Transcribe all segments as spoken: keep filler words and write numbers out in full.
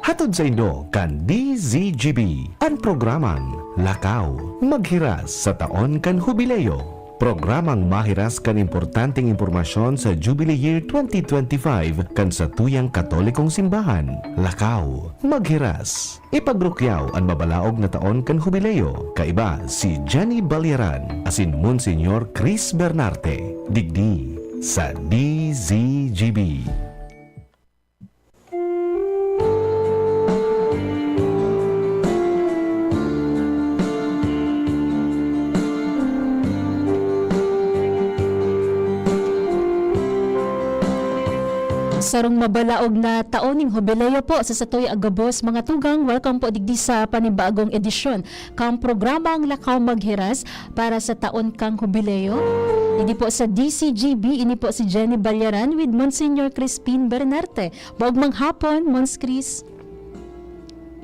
Hatod saindo kan D Z G B an programang Lakaw Maghiras sa Taon kan Hubileo. Programang mahiras kan importanteng impormasyon sa Jubilee Year twenty twenty-five kan satuyang Katolikong Simbahan. Lakaw Maghiras. Ipagrukyaw an mabalaog na taon kan Hubileo, kaiba si Jenny Balyaran asin Monsignor Chris Bernarte, digdi sa D Z G B. Sarong mabalaog na taon ning Hubileo po sa satuya gabos, mga tugang. Welcome po digdi sa panibagong edisyon kan programang Lakaw Maghiras para sa taon kan Hubileo. Ini po sa D Z G B, ini po si Jenny Balyaran with Monsignor Crispin Bernarte. Maugmang hapon, Mons Chris.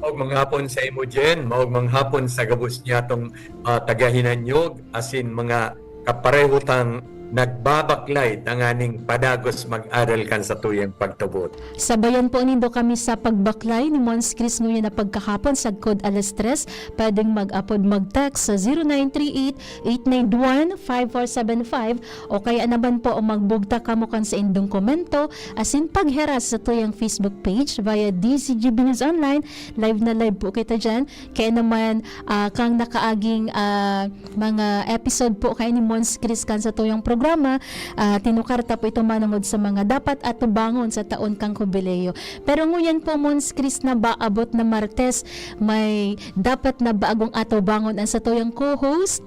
Maugmang hapon sa imo, Jen. Maugmang hapon sa gabos niyatong, ah, tagahinanyog, asin mga kapareho tang nagbabaklay tanganing padagos mag-aral kan satuyang pagtubod. Sabayan po nindo kami sa pagbaklay ni Mons Chris ngunyan na pagkahapon sagkod alas tres. Pwedeng mag-apod, mag-text sa zero nine three eight, eight nine one, five four seven five, o kaya naman po magbugtak kamo kan saindong komento asin paghiras sa tuyang Facebook page via D Z G B News Online. Live na live po kita diyan. Kaya naman, ah, kang nakaaging, ah, mga episode po kaya ni Mons Chris kan satuyang programa, ah, tinukar ta po ito manongod sa mga dapat atubangon sa taon kang Hubileo. Pero ngunyan po, Mons Chris, na ba abot na Martes, may dapat na bagong atubangon an satuyang co-host,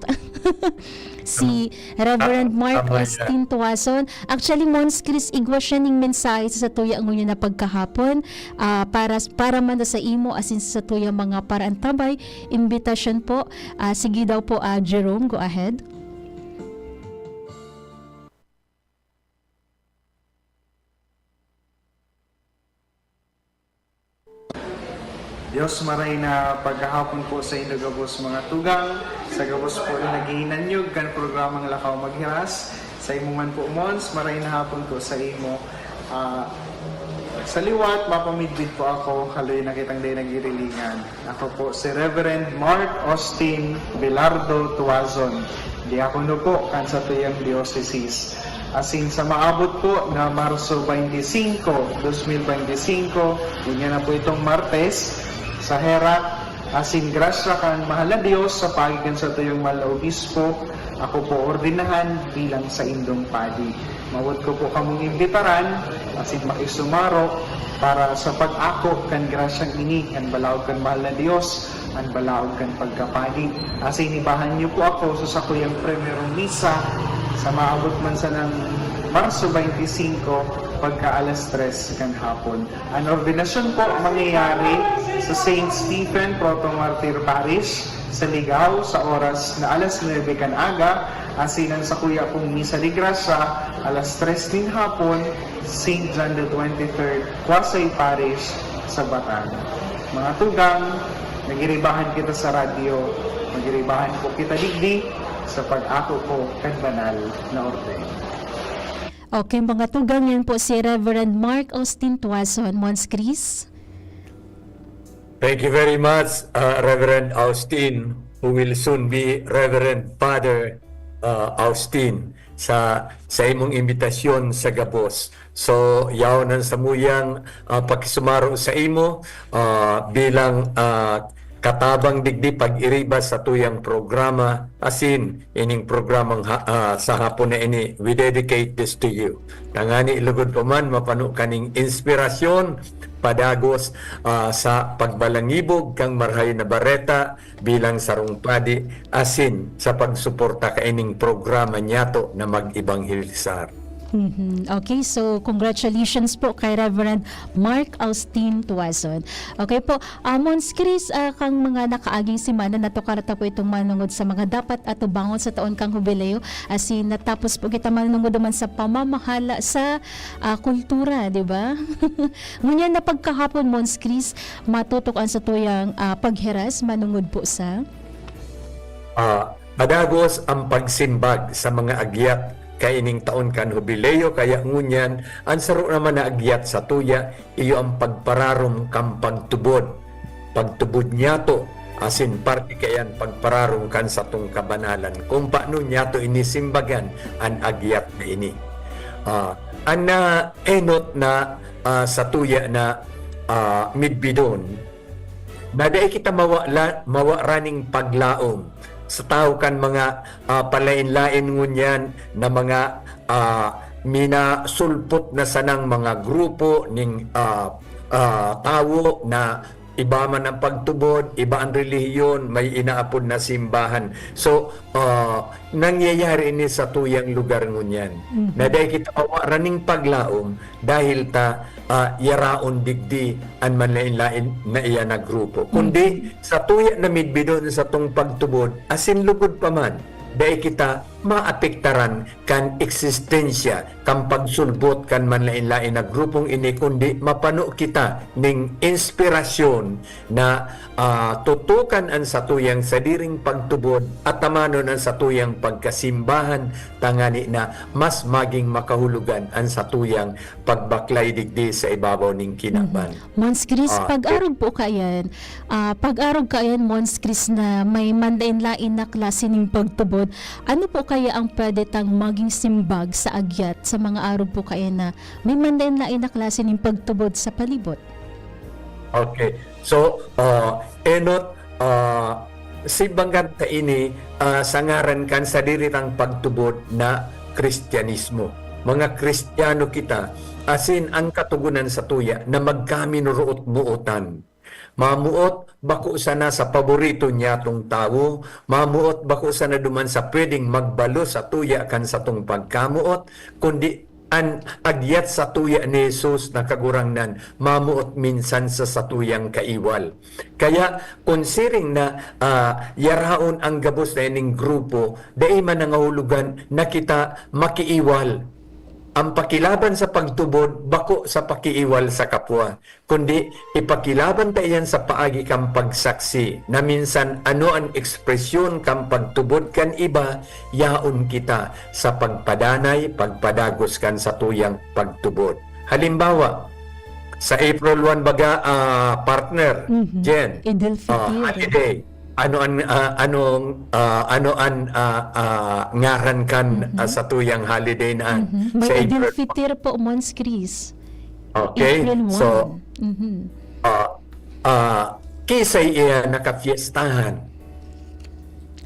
si Reverend Mark Austin Tuason. Actually, Mons Chris, igwa siya ning mensahe sa satuya ngunyan na pagkahapon, ah, para, para man sa imo asin sa satuyang mga paraantabay, imbitasyon po. Ah, sige daw po, ah, Jerome, go ahead. Dios maray na pagkahapon po sa indo gabos, mga tugang. Sa gabos po na naghihinanyog kan programang Lakaw Maghiras, sa imo man po, Mons, maray na hapon po sa imo. Ah, sa liwat, mapamidbid po ako, haloy na kitang dai nagirilingan. Ako po si Reverend Mark Austin Velardo Tuazon, diakono po kan satuyang diocesis. Asin sa maabot po na Marso twenty-five, dos mil benti singko, unya na po itong Martes, sa herak asin grasya kan mahal na Dios sa paagi kan satuyang mahal na obispo, ako po ordenahan bilang saindong padi. Mawot ko po kamong imbitaran asin makisumaro para sa pag-ako kan grasyang ini kan balaog kan mahal na Dios, an balaog kan pagkapadi. Asin ibahan niyo po ako sa sakuyang primerong misa sa maabot man sanang Marso twenty-five, pagka alas tres kan hapon. An ordinasyon po mangyayari sa Saint Stephen Proto-Martyr Parish sa Ligao sa oras na alas nuebe kan aga, asin an sakuya pong misa de grasya alas tres nin hapon, Saint John the twenty-third, Quasay Parish, Sabatan. Mga tugang, nagiribahan kita sa radyo, magiribahan po kita digdi sa pag-ako ko kan banal na orden. Okay, mga tugang, yan po si Reverend Mark Austin Tuason. Mons Chris? Thank you very much, uh, Reverend Austin, who will soon be Reverend Father, uh, Austin, sa, sa imong imbitasyon sa gabos. So, yaon an samuyang, ah, pakisumaro sa imo, ah, bilang, ah, katabang digdi pag-iriba sa tuyang programa, asin ining programang ha-, ah, sa hapon na ini, we dedicate this to you. Tangani lugod pa man mapano kaning inspirasyon, padagos, ah, sa pagbalangibog kang Marahay na Bareta, bilang sarong padi asin sa pagsuporta kaining programa niyato na mag-ebanghelisar. Mhm. Okay, so congratulations po kay Reverend Mark Austin Tuazon. Okay po, ah, Mons Chris, ah, kang mga nakaaging semana, natukar ta po itong manungod sa mga dapat atubangon sa taon kang Hubileo. Asin natapos po kita manungod naman sa pamamahala sa, ah, kultura, di ba? Ngunyan na pagkahapon, Mons Chris, matutok an satuyang, ah, paghiras manungod po sa? Ah, padagos ang pagsimbag sa mga agyat kaining taon kan Hubileo, kaya ngunyan, an saro naman na agyat satuya, iyo an pagpararom kan pagtubod. Pagtubod niyato, asin parte kaiyan pagpararom kan satong kabanalan. Kung paano niyato ini simbagan an agyat na ini. Ah, an naenot na, ah, satuya na, ah, midbidon, na dai kita mawa la-, mawaran nin paglaom sa tawo kan mga, ah, palaen-laen ngunyan na mga, ah, minasulpot na sanang mga grupo ning, ah, ah, tawo na iba man ang pagtubod, iba ang relihiyon, may inaapod na simbahan. So, ah, nangyayari ini sa tuyang lugar ngunyan, Mhm. na dai kita mawaran ning paglaom dahil ta, ah, yaraon digdi an manlaen-laen na iyan na grupo. Kundi, Mhm. sa tuya na midbidon sa tong pagtubod, asin lugod pa man, dai kita maapektaran kan eksistensya kan pagsulbot kan manlaen-laen na grupong ini, kundi mapano kita ning inspirasyon na, ah, tutukan an satuyang sadiring pagtubod at tamanon an satuyang pagkasimbahan, tangani na mas maging makahulugan an satuyang pagbaklay digdi sa ibabaw ning kinaban. Mhm. Mons Chris, Ah, pag-arog po kayan, ah, pag-arog kayan, Mons Chris, na may manlaen-laen na klase ning pagtubod, ano po kaya ang pwede tang maging simbag sa agyat sa mga arog po kayan na may manlaen-laen na klase ning pagtubod sa palibot? Okay. So, ah, enot, ah, simbagan ta ini, ah, sa ngaran kan sadiri tang pagtubod na Kristiyanismo. Mga Kristiyano kita, asin ang katogonan satuya na magkaminuruot-mootan. Mamuot bako sana sa paborito niyatong tawo, mamuot bako sana duman sa pwedeng magbalos sa tuya kan satong pagkamuot, kundi an agyat sa tuya ni Jesus na Kagurangnan mamuot minsan sa satuyang kaiwal. Kaya kun siring na, ah, yaraon ang gabos na ining grupo, dai man nangahulugan na kita makiiwal. Ang pakilaban sa pagtubod bako sa pakiiwal sa kapwa, kundi ipakilaban ta iyan sa paagi kan pagsaksi na minsan ano an ekspresyon kan pagtubod kan iba, yaon kita sa pagpadanay, pagpadagos kan satuyang pagtubod. Halimbawa, sa April one baga, ah, partner, Mhm. Jen, Idil ah, Fitr. holiday, ano an, ah, anong, ah, ano an, ah, ah, ngaran kan, Mhm. ah, satuyang holiday na an Mhm. May sa Idil April Fitr po, Mons Chris. Okay, April so, one. Mhm. ah, ah, kisay iya nakafiestahan.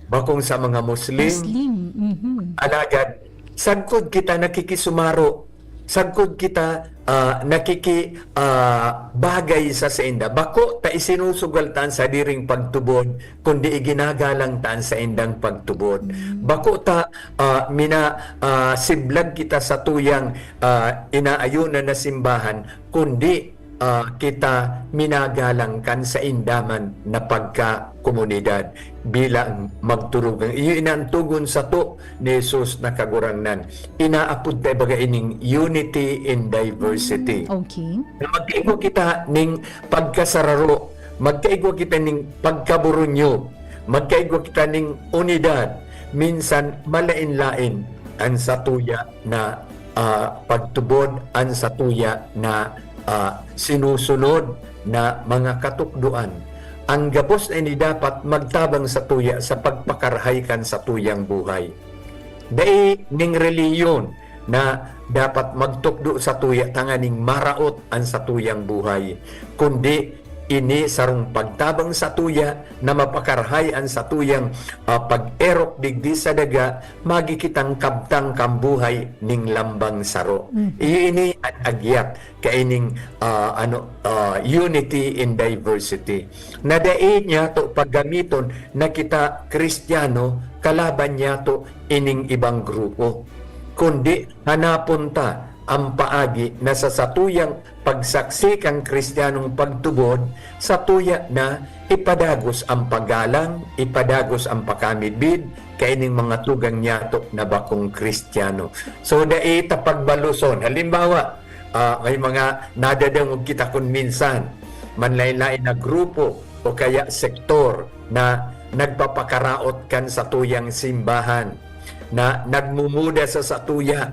Bakong sa mga Muslim. Muslim, mhm. Alagad, sagkod kita nakikisumaro. Sagkod kita, ah, nakiki-, ah, bagay sa sainda. Bako ta isinusugal ta an sadiring pagtubod, kundi iginagalang ta an saindang pagtubod. Mm. Bako ta, ah, mina-, ah, siblag kita sa tuyang, ah, inaayunan na simbahan, kundi, ah, kita minagalang kan sainda man na pagkakomunidad bilang magturugang. Iyo ini an togon sato ni Jesus na Kagurangnan. Inaapod ta ibaga ining unity in diversity. Mm, okay. Na magkaigwa kita ning pagkasararo, magkaigwa kita ning pagkaburunyo, magkaigwa kita ning unidad. Minsan, malain-lain an satuya na, ah, pagtubod, an satuya na, ah, sinusunod na mga katukdoan. Ang gabos na ini dapat magtabang satuya sa pagpakarahay kan satuyang buhay. Dai ning relihiyon na dapat magtukdo satuya tanganing maraot an satuyang buhay, kundi ini sarong pagtabang satuya na mapakarahay an satuyang, ah, pag-erok digdi sa daga, magi kitang kabtang kan buhay ning lambang saro. Mhm. Iyo ini an agyat kaining, ah, ano, ah, unity in diversity. Na dai niyato paggamiton na kita Kristiyano kalaban niyato ining ibang grupo, kundi hanapon ta an paagi na sa satuyang pagsaksi kan Kristiyanong pagtubod, satuya na ipadagos an paggalang, ipadagos an pakamidbid kaining mga tugang niyato na bakong Kristiyano. So, dai ta pagbaluson. Halimbawa, ah, may mga nadadangog kita kun minsan, manlain-lain na grupo o kaya sektor na nagpapakaraot kan satuyang simbahan. na nagmumuda sa satuya,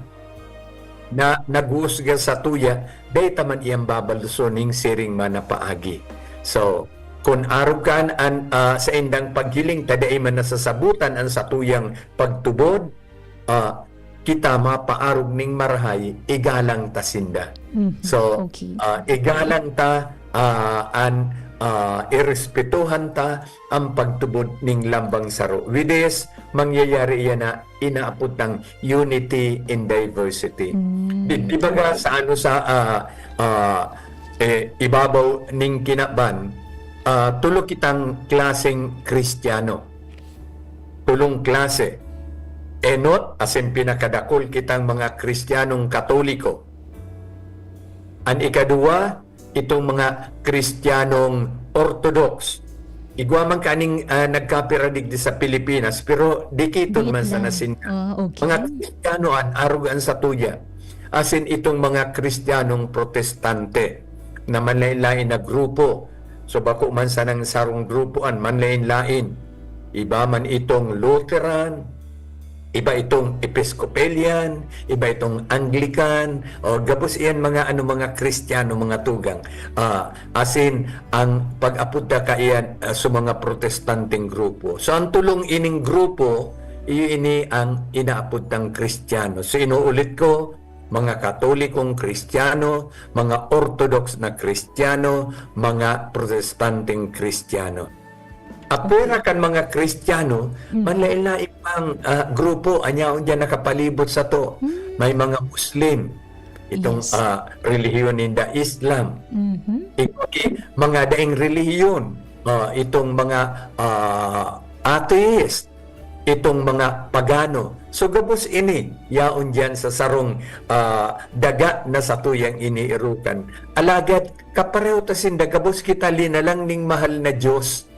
na naghuhusga satuya, dai ta man iyan babaluson ning siring man na paagi. So, kun arog kan an, ah, saindang paghiling ta dai man nasasabotan an satuyang pagtubod, ah, kita mapaarog ning marahay, igalang ta sinda. Mhm. So, Okay. ah, igalang ta, ah, an, ah, irespetohan ta ang pagtubod ning lambang saro. With this, mangyayari iyan na inaapod tang unity in diversity. Mm. Di, di ba nga sa ano sa, ah, ah, eh, ibabaw ning kinaban, ah, tulo kitang klaseng Kristiyano. Tulong klase. Enot, asin pinakadakul kitang mga Kristiyanong Katoliko. An ikaduwa, itong mga Kristiyanong Orthodox. Igwa man kaning, ah, nagkapira digdi sa Pilipinas, pero dikiton Diit man sana lang. sinda. Ah, okay. Mga Kristiyano an arog an satuya. Asin itong mga Kristiyanong Protestante na manlain-lain na grupo. So, bako man sanang sarong grupo an manlain-lain. Iba man itong Lutheran, iba itong Episcopalian, iba itong Anglican, o gabos iyan mga ano, mga Kristiyano, mga tugang. Ah, asin, ang pag-apod ta kaiyan, ah, sa mga protestanteng grupo. So, ang tulong ining grupo, iyo ini ang inaapod tang Kristiyano. So, inuulit ko, mga Katolikong Kristiyano, mga Orthodox na Kristiyano, mga Protestanteng Kristiyano. Apwera kan mga Kristiyano, Mm. manlain-lain pang, ah, grupo, an yaon diyan nakapalibot sato. Mm. May mga Muslim, itong, Yes. ah, relihiyon ninda Islam. Mhm. Ito, mga daing relihiyon, ah, itong mga, ah, atheist, itong mga pagano. So, gabos ini, yaon diyan sa sarong, ah, daga na satuyang iniirukan. Alagad, kapareho ta sinda, gabos kita linalang ning mahal na Dios.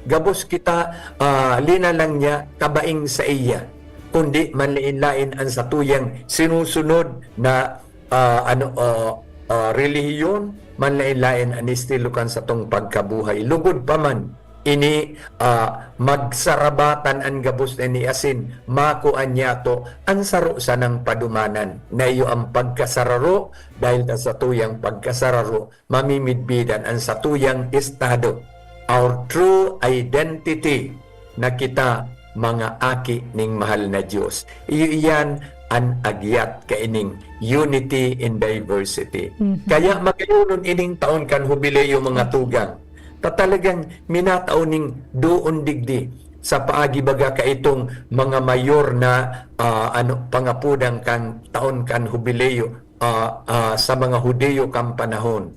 Gabos kita, ah, linalang niya kabaing saiya, kundi manlain-lain an satuyang sinusunod na, ah, ano, ah, ah, relihiyon, manlain-lain an estilo kan satong pagkabuhay. Lugod pa man, ini, ah, magsarabatan an gabos na ini asin makua niyato an saro sanang padumanan, na iyo an pagkasararo, dahil ta satuyang pagkasararo, mamimidbidan an satuyang estado, our true identity, na kita mga aki ning mahal na Dios. Iyo iyan an agyat kaining unity in diversity. Mhm. Kaya magayonon ining taon kan Hubileo, mga tugang. Ta talagang minatao ning doon digdi sa paagi baga kaitong mga mayor na, ah, ano, pangapodan kan taon kan Hubileo, ah, ah, sa mga Hudiyo kan panahon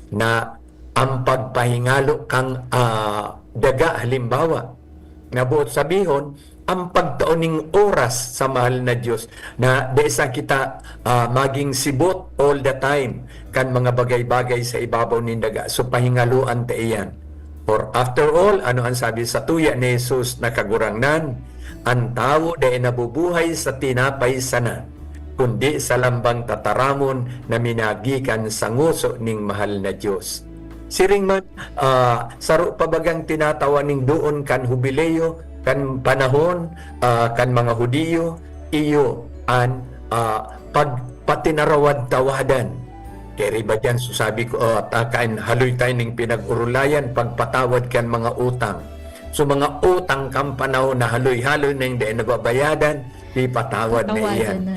na ang pagpahingalo kan, ah, daga, halimbawa, na boot sabihon, ang pagtao ning oras sa mahal na Dios, na dai sa kita, ah, maging sibot all the time kan mga bagay-bagay sa ibabaw nin daga. So, pahingaloan ta iyan. For after all, ano ang sabi sa tuya ni Jesus na Kagurangnan? An tawo dai nabubuhay sa tinapay sana, kundi sa lambang tataramon na minagikan sa ngoso ning mahal na Dios. Siring man, ah, saro pa bagang tinatawa ning doon kan Hubileo, kan panahon, ah, kan mga Hudiyo, iyo an, ah, pagpatinarawad-tawadan. Kaya riba dyan, so sabi ko, oh, ta-, kain, haloy tayo ning pinag-urulayan, pagpatawad kan mga utang. So, mga utang kan panahon na haloy-haloy na yung dahil nababayadan, ipatawad na Tawadan iyan. na.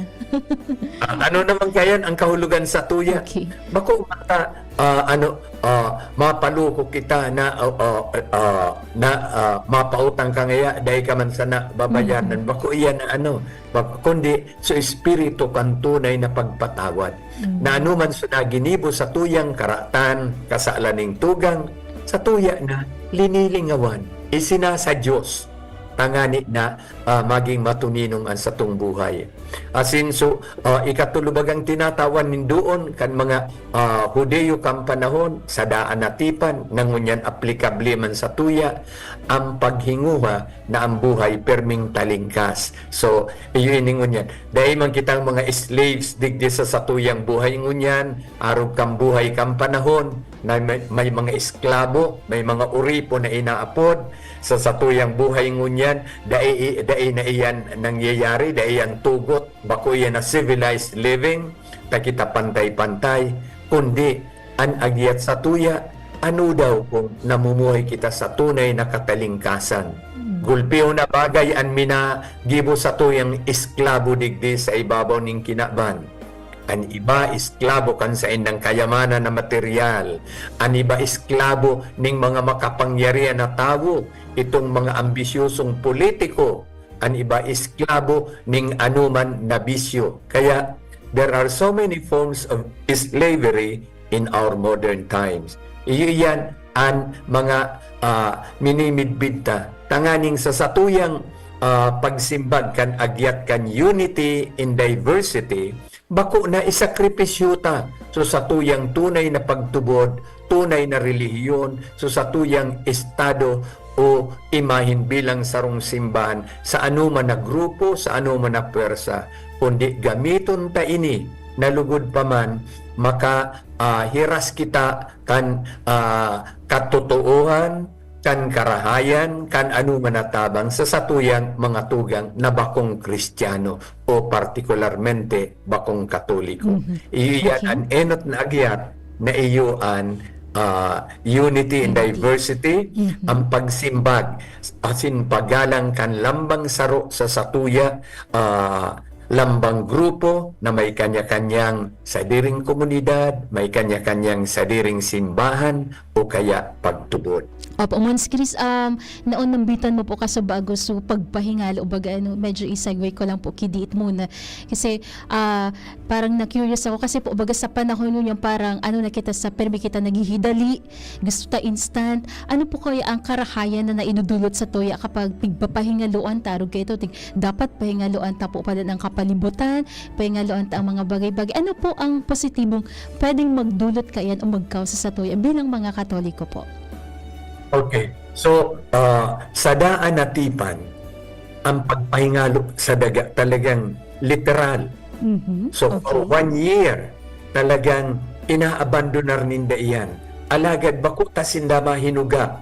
Ah, ano naman kaya ang kahulugan sa tuya? Okay. Bako mata, ah, ano, ah, mapaloko kita na, ah, ah, ah, na, ah, mapautang ka ngaya, dai ka man sana babayaran. Mhm. Bako iyan na ano, bako, kundi sa espiritu kan tunay na pagpatawad. Mm. Na ano man sa naginibo sa tuyang karatan, kasalan ning tugang, sa tuya na linilingawan, isinasa Diyos, tangani na, ah, maging matuninong ang satong buhay. Asin so, ah, ikatulo bagang tinatawan nin doon kan mga, ah, Hudiyo kan panahon, sa daan natipan, na ngunyan aplikable man sa tuya, ang paghinguha na ang buhay perming talingkas. So, iyo ini ngunyan. Dai man kitang mga slaves digdi sa satuyang buhay ngunyan, arog kan buhay kan panahon, na may, may mga esklabo, may mga oripo na inaapod. Sa satuyang buhay ngunyan, dai, dai na iyan nangyayari, dai ang tugot, bako iyan na civilized living, ta kita pantay-pantay, kundi an agyat satuya, ano daw kung namumuhay kita sa tunay na katalingkasan? Hmm. Gulpihon na bagay an minagibo satuyang esklabo digdi sa ibabaw nin kinaban. An iba, esklabo kan saindang kayamanan na material. An iba, esklabo ning mga makapangyarihan na tawo, itong mga ambisyosong politiko. An iba, esklabo ning anoman na bisyo. Kaya, there are so many forms of slavery in our modern times. Iyo iyan an mga, ah, minimidbid ta. Tanganing sa satuyang, ah, pagsimbag kan agyat kan unity in diversity, bako na isakripisyo ta so satuyang tunay na pagtubod, tunay na relihiyon, so satuyang estado o imahen bilang sarong simbahan sa anoman na grupo, sa anoman na pwersa, kundi gamiton ta ini na lugod pa man maka, ah, hiras kita kan, ah, katotoohan, kan karahayan, kan anoman na tabang sa satuyang mga tugang na bakong Kristiyano o partikularmente bakong Katoliko. Mhm. Iyo iyan Okay. an enot na agyat na iyo an, ah, unity in Unity. diversity, Mhm. ang pagsimbag asin paggalang kan lambang saro sa satuya, ah, lambang grupo na may kanya-kanyang sadiring komunidad, may kanya-kanyang sadiring simbahan o kaya pagtubod. Opo, Mons Chris, um, naon nambitan mo po ka sa bago, so pagpahingalo, baga, ano, medyo i-segue ko lang po, kidiit muna. Kasi, ah, parang na-curious ako kasi po, baga sa panahon ngunyan, parang ano na kita sa, permi kita naghihidali, gusto ta instant. Ano po kaya ang karahayan na naidudulot sa tuya kapag pigpapahingaloan ta, arog kaito, tig-, dapat pahingaloan ta po pala ang kapalibutan, pahingaloan ta ang mga bagay-bagay. Ano po ang positibong pwedeng magdulot kaiyan o magkaos sa satuya bilang mga Katoliko po? Okay. So, ah, sa daan natipan, ang pagpahingalo sa daga talagang literal. Mhm. So, for Okay. one year, talagang inaabandonar ninda iyan. Alagad bako ta sinda mahinuga.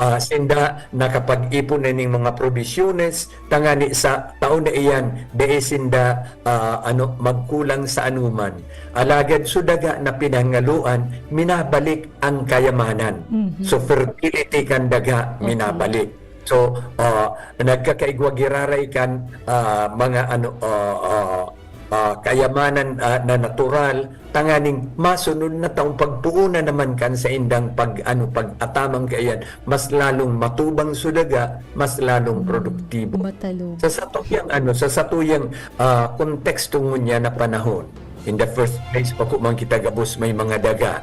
Ah, sinda nakapag-ipon na ning mga provisiones, tangani sa taon na iyan, dai sinda, ah, ano, magkulang sa anuman. Alagad so daga na pinangaloan, minabalik ang kayamanan. Mhm. So, fertility kan daga, Okay. minabalik. So, ah, nagkakaigwa giraray kan, ah, mga ano, ah, ah, ah, kayamanan, ah, na natural, tanganing masunod na taong pagpuunan naman kan saindang pag, ano, pag-ataman kaiyan, mas lalong matubang so daga, mas lalong Mm, produktibo. Matalog. Sa satuyang, ano, sa satuyang, ah, konteksto ngunyan na panahon, in the first place, bako man kita gabos may mga daga,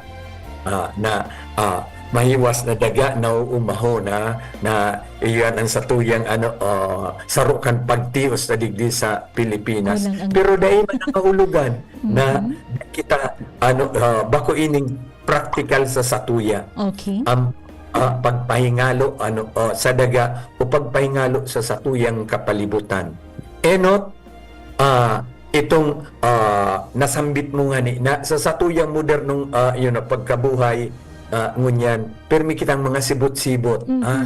ah, na, ah, mahiwas na daga na uumahon na, na iyan ang satuyang, ano, ah, saro kan pagtios na digdi sa Pilipinas. Walang ang Pero dai man nangahulugan na Mhm. kita, ano, ah, bako ining praktikal sa satuya. Okay. Ang, ah, pagpahingalo, ano, ah, sa daga o pagpahingalo sa satuyang kapalibutan. Enot, ah, itong, ah, nasambit mo ngani na sa satuyang modernong, ah, yun, ah, pagkabuhay, ah, ngunyan, pirmi kitang mga sibot-sibot, Mhm. ah.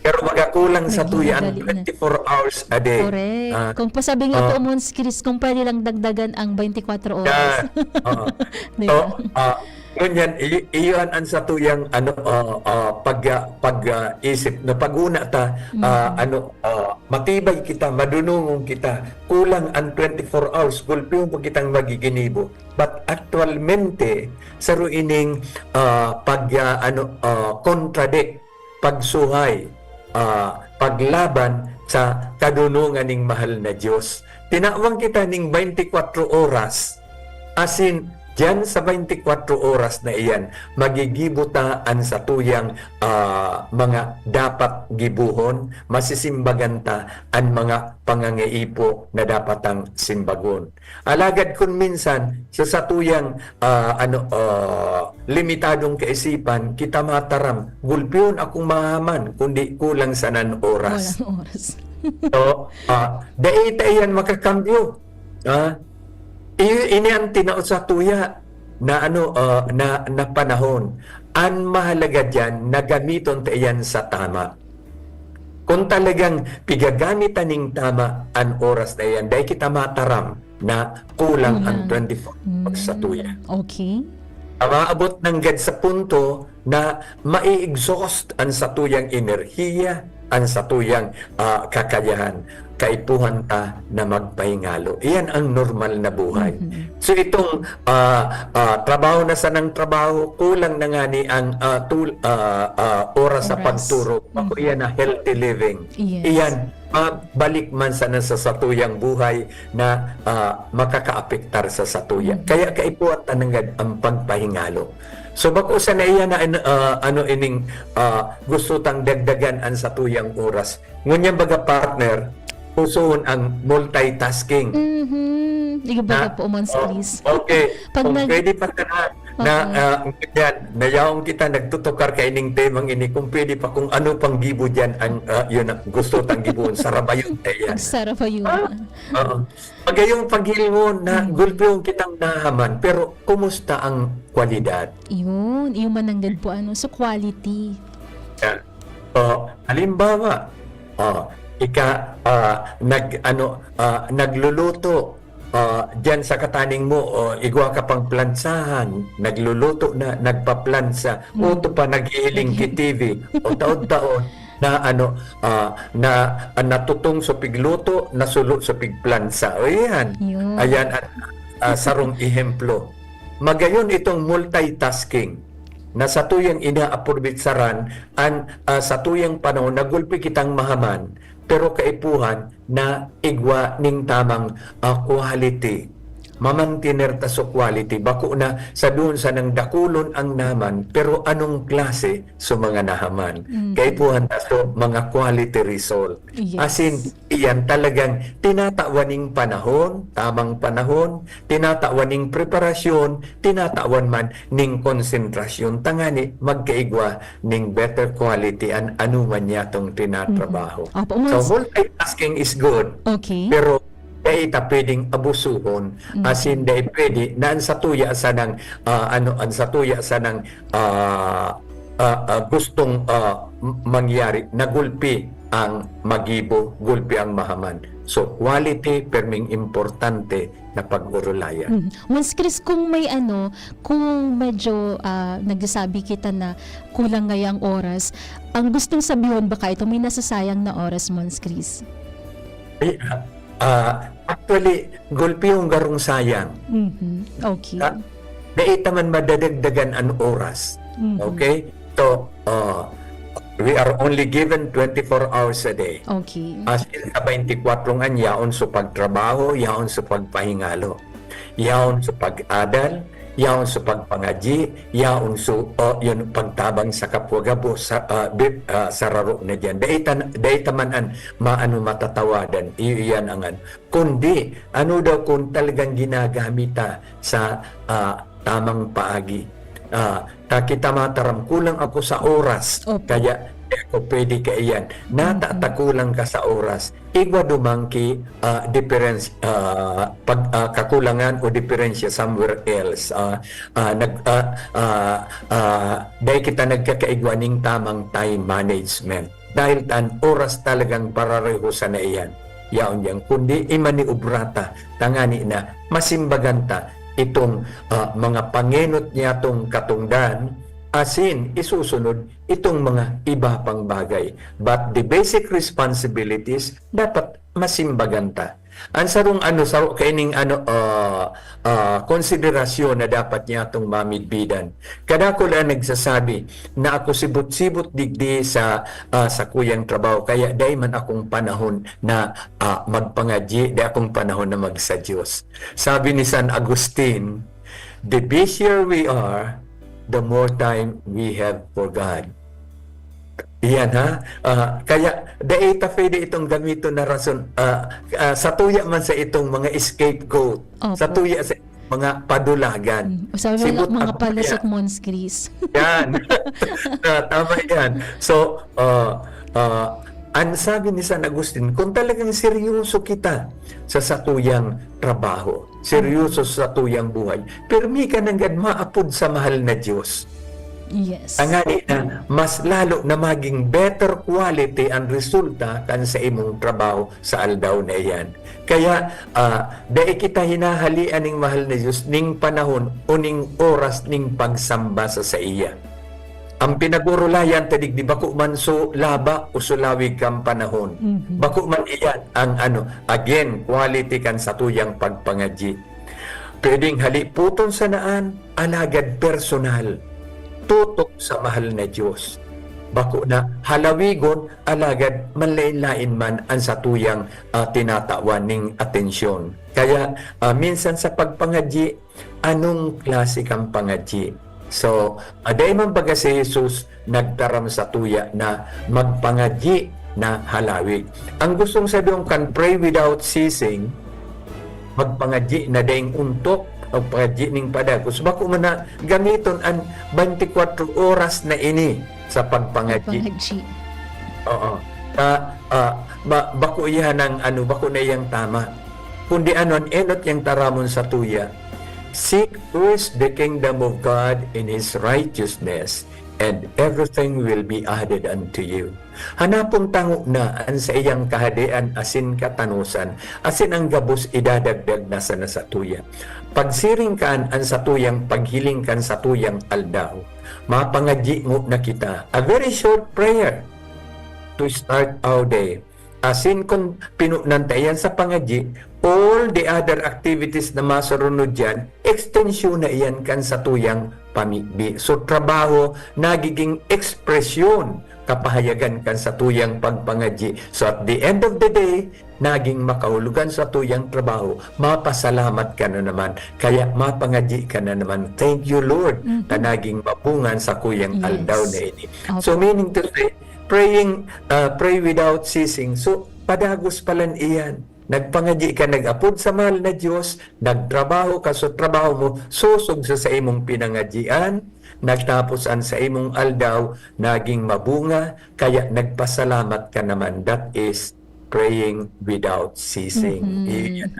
Pero magakulang sa tuya ang Naghihidali na. twenty-four hours a day. Correct. Ah, Kung pasabi nga ah. po, Mons Chris, kung pwede lang dagdagan ang twenty-four oras. Yan. Oo. Di So, ba? ah, ngunyan, i-, iyon ang satuyang, ano, ah, ah, pag, ah, pag, ah, isip na pag-una ta, ah, Mhm. ano, ah, matibay kita, madunongon kita. Kulang ang twenty-four hours, gulpihon pa kitang magiginibo. But actualmente, saro ining, ah, pag, ah, ano, ah, contradict, pagsuhay, ah, paglaban sa kadunongan ning mahal na Dios. Tinawan kita ning twenty-four oras, asin Diyan sa twenty-four oras na iyan, magigibo ta an satuyang, ah, mga dapat gibohon, masisimbagan ta an mga pangangaipo na dapat tang simbagon. Alagad kun minsan, sa satuyang, ah, ano, ah, limitadong kaisipan, kita mataram, "Gulpihon akong mahaman, kundi kulang sanan oras." Walang oras. So, ah, dai ta iyan makakambyo. Ah, i-, ini ang tinao sa tuya na ano, ah, na, na panahon. Ang mahalaga diyan na gamiton ta iyan sa tama. Kung talagang pigagamit ta ning tama an oras na iyan, dai kita mataram na kulang ang Kulang. twenty-four hours sa tuya. Hmm, okay. Maabot nanggad sa punto na mai-exhaust an satuyang enerhiya, an satuyang, ah, kakayahan. Kaipuhan ta na magpahingalo. Iyan ang normal na buhay. Mhm. So, itong, ah, ah, trabaho na sanang trabaho, kulang na ngani ang, ah, tul-, ah, ah, oras sa Oras. pagturog. Bako Mhm. iyan na healthy living. Yes. Iyan, mabalik man sana sa satuyang buhay na, ah, makakaapektar sa satuya. Mhm. Kaya kaipuhan ta nanggad ang pagpahingalo. So, bako sana iyan na, ah, ano ining, ah, gusto tang dagdagan ang satuyang oras. Ngunyan baga, partner, pusoon ang multitasking. Mhm. Iba baga Na, po, Mons oh, Chris. okay. Kung Pag nag- pwede pa sana na, Oo. ah, yan, nayaon kita nagtutukar kaining temang ini, kung pwede pa, kung ano pang gibo diyan ang, ah, yun ang gusto tang gibohon, sarabayon ta iyan. Sarabayon. Ah, oo. Magayong paghilingon na Mhm. gulpihon kitang nahaman, pero kumusta ang kwalidad? Yun, yun man nanggad po, ano, so quality. Yan. So, halimbawa, oh, ika, ah, nag-, ano, ah, nagluluto, ah, diyan sa kataning mo, oh, igwa ka pang plansahan, nagluluto na, nagpaplansa, Mm. uto pa, naghihiling ki Naghihiling. T V, o taon-taon, na ano, ah, na, ah, natutong sa pigluto, nasulo sa pigplansa. O, yan. Yun. Ayan, at, ah, sarong ehemplo. Magayon itong multitasking na satuyang inaaprobitsaran an, ah, satuyang panahon na gulpi kitang mahaman, pero kaipuhan na igwa ning tamang, ah, quality. Mamantener ta so quality, bako na sa doon sanang dakulon ang naman, pero anong klase so mga nahaman? Mm. Kaipuhan ta so mga quality result. Yes. As in, iyan talagang tinatawan ning panahon, tamang panahon, tinatawan ning preparasyon, tinatawan man ning konsentrasyon, tangani magkaigwa ning better quality an anuman yatong tinatrabaho. Mhm. Opo, So, mas multitasking is good, Okay. pero dai ta pwedeng abusuhon, Mm. as in, dai pwede na an satuya sanang, ah, ano, an satuya sanang, ah, ah, ah, gustong, ah, m-, mangyari, nagulpi ang magibo, gulpi ang mahaman. So, quality, perming importante na pag-orolayan. Mm. Mons Chris, kung may ano, kung medyo, ah, nagsasabi kita na kulang ngayang oras, ang gustong sabihon baka ito, may nasasayang na oras, Mons Chris? Ay, ah, ah, actually, gulpihon garong sayang. Mhm. Okay. Ah, dai ta man madadagdagan an oras. Mhm. Okay? So, ah, we are only given twenty-four hours a day. Okay. As in, sa twenty-four ngan, yaon sa pagtrabaho, yaon sa pagpahingalo, yaon sa pag-adal, yaon sa pagpangadyi, yaon sa, o, yun, pagtabang sa kapwa gabos, sa, ah, bi-, ah, sararo na diyan. Dai ta, dai ta man an maano matatawadan. Iyo iyan ang ano. Kundi, ano daw kung talagang ginagamit ta sa, ah, tamang paagi? Ah, ta kita mataram, "Kulang ako sa oras, Opo. kaya di ako pwede kaiyan." Nata Mm. ta kulang ka sa oras. Igwa duman ki, ah, difference, ah, pag, ah, kakulangan o diferensya somewhere else. Ah, ah, nag-, ah, ah, ah, dai kita nagkakaigwa ning tamang time management. Dahil ta an oras talagang parareho sana iyan. Yaon diyan, kundi imaniobra ta, tangani na masimbagan ta itong, ah, mga pangenot niyatong katongdan, asin isusunod itong mga iba pang bagay. But the basic responsibilities, dapat masimbagan ta. An sarong ano, saro kaining ano, ah, ah, konsiderasyon na dapat niyatong mamidbidan. Kadakul an nagsasabi na ako sibot-sibot digdi sa, ah, sakuyang trabaho, kaya dai man akong panahon na, ah, magpangadyi, dai akong panahon na magsa Dios. Sabi ni San Agustin, The busier we are, the more time we have for God. Iyan, ha? Ah, kaya, dai ta pwede itong gamiton na rason, ah, ah, satuya man sa itong mga scapegoat, Opo. satuya sa mga padulagan. Mm. Sabi Sibot mga ako palusot kaya. Mons Chris. Yan. Ah, tama yan. So, ah, ah, ang sabi ni San Agustin, kung talagang seryoso kita sa satuyang trabaho, seryoso sa satuyang buhay, pirmi ka nanggad maapod sa mahal na Diyos. Yes. Tangani na mas lalo na maging better quality ang resulta kan sa imong trabaho sa aldaw na iyan. Kaya, ah, dai kita hinahalian ning mahal na Diyos ning panahon o ning oras ning pagsamba sa saiya. Ang pinagurulayan ta digdi, bako man so laba o so lawig kan panahon. Mhm. Bako man iyan ang ano, again, quality kan satuyang pagpangadyi. Pwedeng haliputon sanaan, alagad personal. Tutok sa mahal na Diyos. Bako na halawigon, alagad manlain-lain man ang satuyang, ah, tinatawan ning atensyon. Kaya, ah, minsan sa pagpangadyi, anong klase kang pangadyi? So, ah, dai man baga si Jesus nagtaram satuya na magpangadyi na halawig. Ang gustong sabihin kan pray without ceasing, magpangadyi na daing ontok, magpangadyi ning padagos. Bako man na gamiton an twenty-four oras na ini sa pagpangadyi. Pangadyi. Oo. Ah, ah, ba, bako iyan ang ano, bako na iyang tama. Kundi ano, an enot yang taramon satuya, "Seek first the kingdom of God and His righteousness, and everything will be added unto you." Hanapon tango na an saiyang kahadean asin katanosan, asin ang gabos idadagdag na sana satuya. Pagsiring kan an satuyang paghiling kan satuyang aldaw, mapangadyi ngo na kita. A very short prayer to start our day. Asin kun pinunan ta iyan sa pangadyi, all the other activities na masarunod diyan, ekstensyon na iyan kan satuyang pamibi. So, trabaho, nagiging ekspresyon, kapahayagan kan satuyang pagpangadyi. So, at the end of the day, naging makahulugan satuyang trabaho, mapasalamat ka na naman. Kaya mapangadyi ka na naman. Thank you, Lord, Mhm. na naging mabungan sa kuyang Yes. aldaw na ini. Opo. So, meaning to say, praying, uh, pray without ceasing. So, padagos palan iyan. Nagpangadyi ka, nag-apod sa mahal na Diyos, nagtrabaho ka, so trabaho mo, sosog sa saimong pinangadyian, nagtapos an saimong aldaw, naging mabunga, kaya nagpasalamat ka naman. That is praying without ceasing. Mhm. Iyan.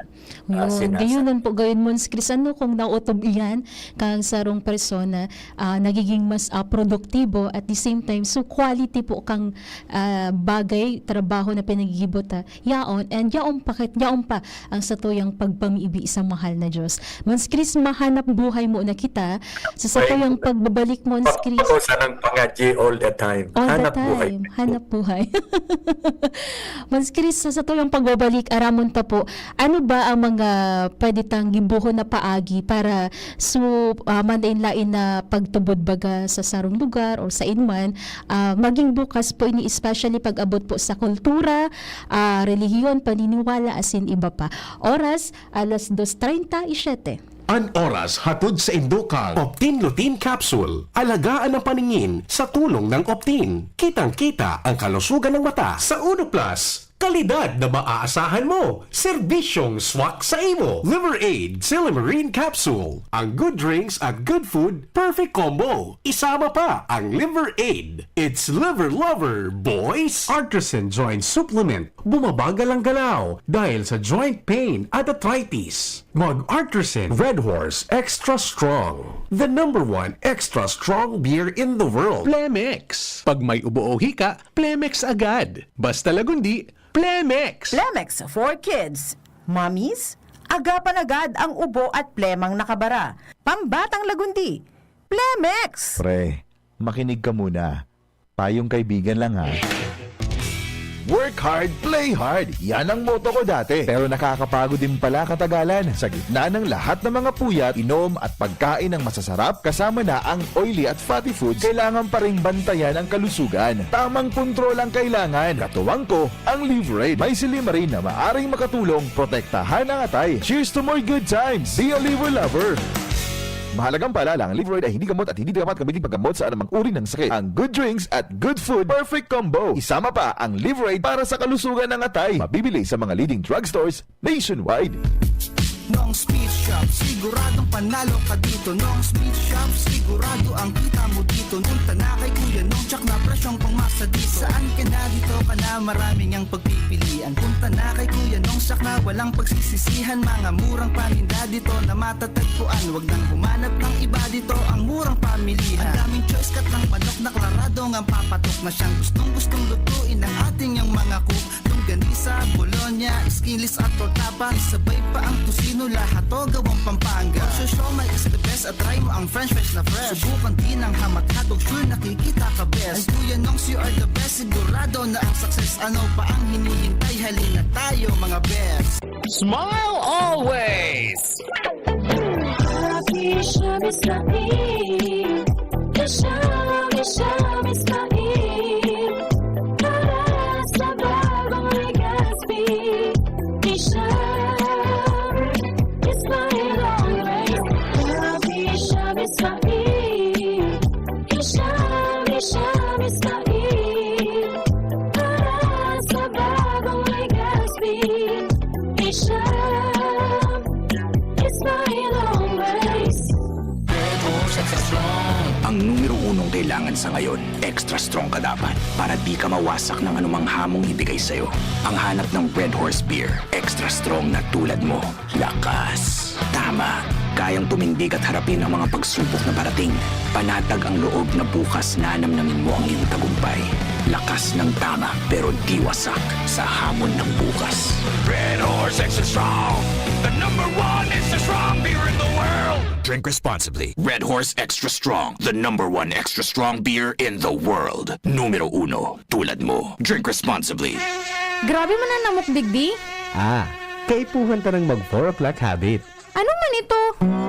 Ah, Yun. sinasa- Gayunan po, gayon, Mons Chris, ano, kung nautob iyan, kang sarong persona, ah, nagiging mas, ah, produktibo, at the same time, so quality po kang, ah, bagay, trabaho na pinagigibot, ah, yaon, and yaon pa, kat-, yaon pa ang satuyang pagpamibi sa mahal na Diyos. Mons Chris, mahanap buhay mo na kita. Sa satuyang pagbabalik, Mons Chris. Ako sanang pangadyi all the time. All the Hanap buhay. time. Hanap buhay. Mons Chris, sa satuyang pagbabalik, aramon ta po, ano ba ang mga pwede tang gibohon na paagi para so, ah, manlain-lain na pagtubod baga sa sarong lugar o sa inman, ah, maging bukas po ini, especially pag-abot po sa kultura, ah, relihiyon, paniniwala, asin iba pa. Oras, alas dos treinta y siete. An oras hatod sa indo kang Optin Lutein Capsule. Alagaan ang paningin sa tulong ng Optin. Kitang-kita ang kalusugan ng mata. Sa Uno Plus, kalidad na maaasahan mo. Serbisyong swak sa imo. Liver Aid Silymarin Capsule. Ang good drinks at good food, perfect combo. Isama pa ang Liver Aid. It's Liver Lover, boys! Artisan Joint Supplement. Bumabagal ang galaw dahil sa joint pain at arthritis. Mag Artisan Red Horse Extra Strong. The number one extra strong beer in the world. Plemex. Pag may ubo o hika, Plemex agad. Basta Lagundi, Plemex. Plemex for kids. Mommies, agapan agad ang ubo at plemang nakabara. Pambatang Lagundi, Plemex! Pre, makinig ka muna. Payong kaibigan lang ha. Work hard, play hard. Yan ang motto ko dati. Pero nakakapagod din pala katagalan. Sa gitna ng lahat ng mga puyat, inom at pagkain ng masasarap, kasama na ang oily at fatty foods, kailangan pa ring bantayan ang kalusugan. Tamang kontrol ang kailangan. Katuwang ko, ang Liver Aid. May silymarin na maaring makatulong protektahan ang atay. Cheers to more good times! Be a Liver Lover! Mahalagang paalala, ang Liveride ay hindi gamot at hindi dapat gamitin paggamot sa anumang uri ng sakit. Ang good drinks at good food, perfect combo. Isama pa ang Liveride para sa kalusugan ng atay. Mabibili sa mga leading drugstores nationwide. Nong Speed Shop, siguradong panalo ka dito. Nong Speed Shop, sigurado ang kita mo dito. Punta na kay Kuya Nong, tsak na presyong pangmasa dito. Saan ka na, dito ka na, maraming ang pagpipilian. Punta na kay Kuya Nong, tsak na walang pagsisisihan. Mga murang paninda dito na matatagpuan. Wag nang humanap ng iba, dito ang murang pamilihan. Ang daming choice, kat ng manok na klarado ngang papatok na siyang gustong-gustong lutuin ng ating yang mga cook. Longganisa, bologna, skinless at tortapa. Sabay pa ang tocino, lahat to gawang Pampanga. Siomai is the best at try mo ang french fries na fresh. Subukan din ang hamak hotdog, sure nakikita ka best. Ang Kuya Nongs, you are the best, sigurado na ang success. Ano pa ang hinihintay? Halina tayo, mga best. Smile always! Happy Shopee Smile. Happy Shopee Smile. Para sa bagong Legazpi. Happy Shopee Smile always. Happy Shopee Smile. Happy Shopee Smile. Para sa bagong Legazpi. Happy Shopee Smile always. Ang numero unong kailangan sa ngayon, extra strong ka dapat para di ka mawasak ng anumang hamong ibigay sa'yo. Ang hanap ng Red Horse Beer, extra strong na tulad mo. Lakas, tama, kayang tumindig at harapin ang mga pagsubok na parating. Panatag ang loob na bukas nanamnamin mo ang iyong tagumpay. Lakas ng tama, pero di wasak sa hamon ng bukas. Red Horse Extra Strong, the number one extra strong beer in the world. Drink responsibly. Red Horse Extra Strong, the number one extra strong beer in the world. Numero uno, tulad mo. Drink responsibly. Grabe man ang namok digdi. Ah, kaipuhan ta nang mag four o'clock habit. Ano man ito?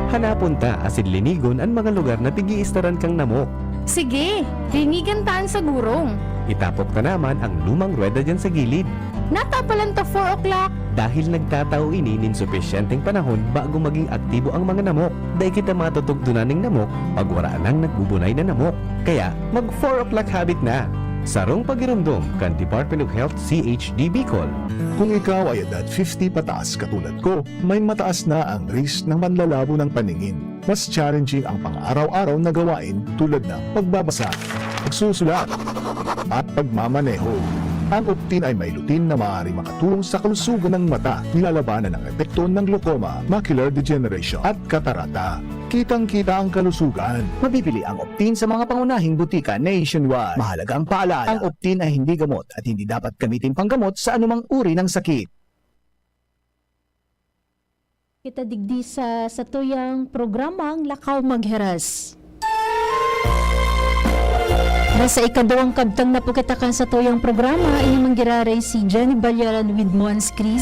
Hanapon ta asin linigon an mga lugar na pig-iistaran kang namok. Sige, linigan ta an sa gurong. Itapok ta naman ang lumang ruweda diyan sa gilid. Natapalan ta four o'clock. Dahil nagtatao ini nin supisyenteng panahon bago maging aktibo ang mga namok, dai kita matutugdonan nin namok pag wara nang nagbubunay na namok. Kaya, mag four o'clock habit na! Sarong pagiromdom kan Department of Health C H D Bicol. Kung ikaw ay edad fifty pataas katulad ko, may mataas na ang risk ng panlalabo ng paningin. Mas challenging ang pang-araw-araw na gawain tulad ng pagbabasa, pagsusulat, at pagmamaneho. Ang Optin ay may lutein na maaaring makatulong sa kalusugan ng mata, nilalabanan ang epekto ng glaucoma, macular degeneration, at katarata. Kitang-kita ang kalusugan. Mabibili ang Optin sa mga pangunahing butika nationwide. Mahalagang paalala, ang Optin ay hindi gamot at hindi dapat gamitin panggamot sa anumang uri ng sakit. Kita digdi sa satuyang programang Lakaw Magheras. Nasa ikaduwang kabtang na po kita kan satuyang programa, ini man giraray si Jenny Balyaran with Mons Chris.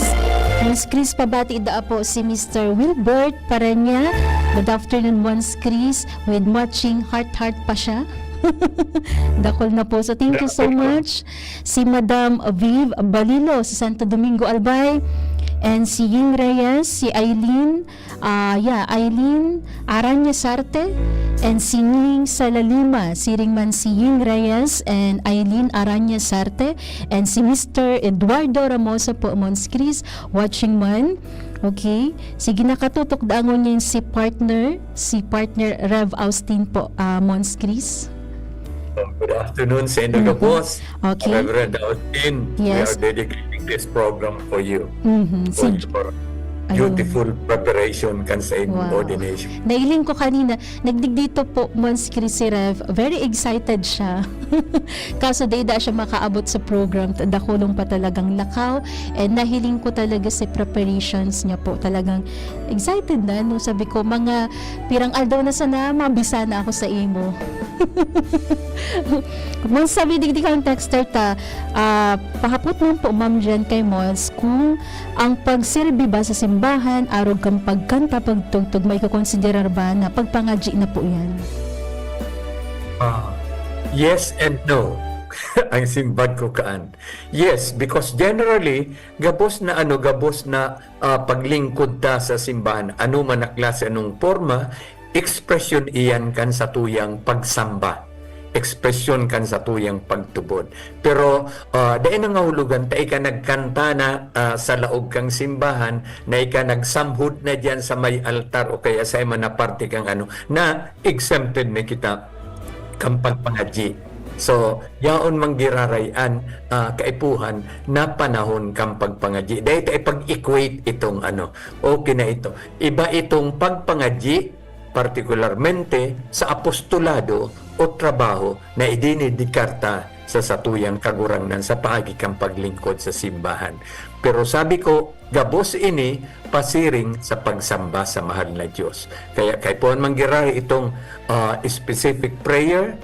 Mons Chris, pabati daa po si Mister Wilbert Parenya. Good afternoon, Mons Chris, with matching heart-heart pa siya. Dakul na po. So, thank you so much. Si Madam Viv Balilo sa Santo Domingo, Albay. And si Ying Reyes, si Eileen, ah, yeah, Eileen Araña Sarte, and si Ning Salalima, siring man si Ying Reyes and Eileen Araña Sarte, and si Mister Eduardo Ramoso po, Mons Chris, watching man. Okay. Sige, nakatutok dangon niya si partner, si partner Rev Austin po, ah, Mons Chris. Oh, good afternoon, Sendo Mhm. Gabos, Okay. Reverend Austin. We Yes. are dedicating this program for you, Mhm. for Sige. your Ayun. beautiful preparation kan sa inyong Wow. ordination. Nailing ko kanina, nagdigdito po, Mons Chris, si Rev. Very excited siya. Kaso dai da siya makaabot sa program, dakulong pa talagang lakaw. And nahiling ko talaga si preparations niya po. Talagang excited na, no? Sabi ko, mga pirang aldaw na sana, mabisa na ako sa imo. Mons, sabi digdi kan texter ta, ah, pahapot man po, Ma'am Jen, kay Mons, kung ang pagserbi ba sa simbahan, arog kan pagkanta, pagtugtog, maikokonsiderar ba na pagpangadyi na po yan? Ah, yes and no. Ang simbag ko kaan. Yes, because generally, gabos na ano, gabos na, ah, paglingkod ta sa simbahan. Ano man na klase, anong porma, ekspresyon iyan kan satuyang pagsamba, ekspresyon kan satuyang pagtubod. Pero, ah, dai nangahulugan ta ika nagkanta na, ah, sa laog kan simbahan, na ika nagsamhod na diyan sa may altar o kaya sa imo na parte kang ano, na exempted na kita kan pagpangadyi. So, yaon man giraray an, ah, kaipuhan na panahon kan pagpangadyi. Dai ta ipag-equate itong ano, okay na ito. Iba itong pagpangadyi, partikularmente sa apostolado o trabaho na idinidikar ta sa satuyang Kagurangnan sa paagi kan paglingkod sa simbahan. Pero sabi ko, gabos ini pasiring sa pagsamba sa mahal na Diyos. Kaya kaipuhan man giraray itong, ah, specific prayer